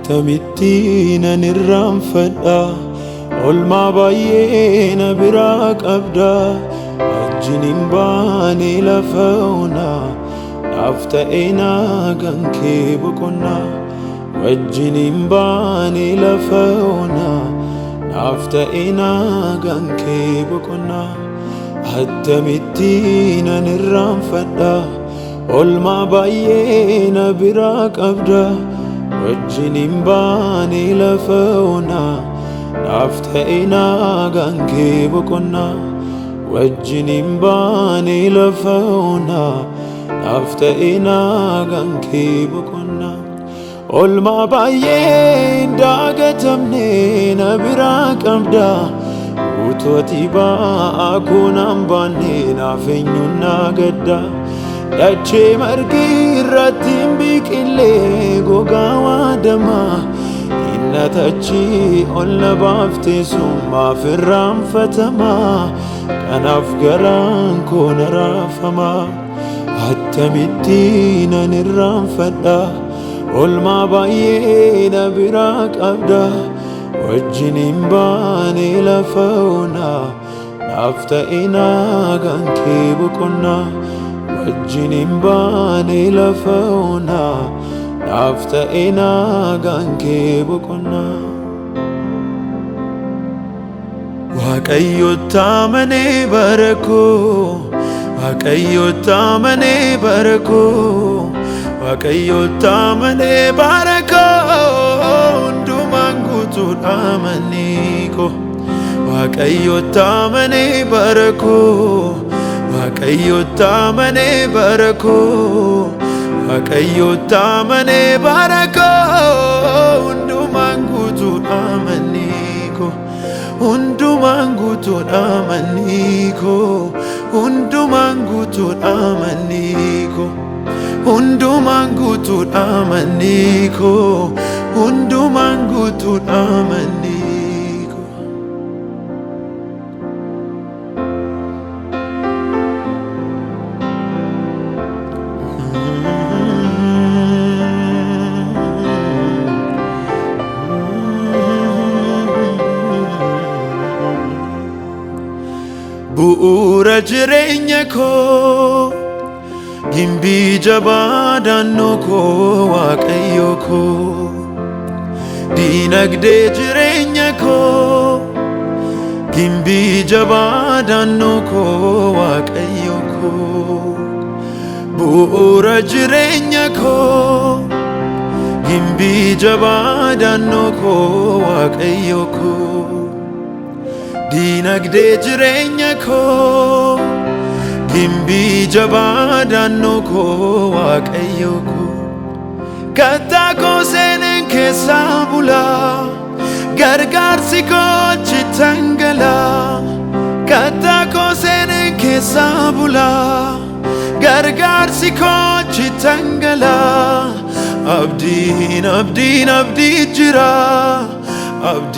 Attamitti nan irraanfadha? Olmaa baay'ee na biraa qabda. Wajjin hin baane lafa onaa, naaf ta'e nagaan kee boqonnaa. Wajjin hin baane lafa onaa, naaf ta'e nagaan kee boqonnaa. Attamitti nan irraanfadha? Olmaa baay'ee na biraa qabda. Wajjin hin baane lafa onaa, naaf ta'e nagaan kee boqonnaa. Wajjin hin baane lafa onaa, naaf ta'e nagaan kee boqonnaa. Olmaa baay'ee hin dagatamne na biraa qabda. Utuu ati ba'aa koo naan baanne, naaf eenyuun na gadda? Dachee margi irratti hin biqillee, gogaa waadamaa, innatachi ol na baaftee summaaf irraanfatamaa. Kanaaf garaan koo na raafamaa. Attamitti nan irraanfadha? Olmaa baay'ee na biraa qabda. Wajjin hin baane lafa onaa, naaf ta'e nagaan kee boqonnaa. Wajjin hin baane lafa onaa, naaf ta'e nagaan kee boqonnaa. Waaqayyotti amanee bara koo, Waaqayyotti amanee bara koo, Waaqayyotti amanee bara koo, hundumaan guutuudha manni koo. Waaqayyotti amanee bara koo, Waaqayyotti amanee bara koo, Waaqayyotti amanee bara koo, hundumaan guutuudha manni koo. Hundumaan guutuudha manni koo, hundumaan guutuudha manni koo, hundumaan guutuudha manni koo, hundumaan guutuudha manni koo. Bu'uura jireenya koo, gimbii jabaa daannoo koo, Waaqayyo koo. Diinagdee jireenya koo, gimbii jabaa daannoo koo, Waaqayyo koo. Bu'uura jireenya koo, gimbii jabaa daannoo koo, Waaqayyo koo. Diinagdee jireenya koo, gimbii jabaa daannoo koo, Waaqayyo koo. Kattaa koo seeneen keessaa bulaa, gargaarsi koo achi dhangalaa. Kattaa koo seeneen keessaa bulaa, gargaarsi koo achi dhangalaa. Abdiin, abdiin, abdii jira, abdii.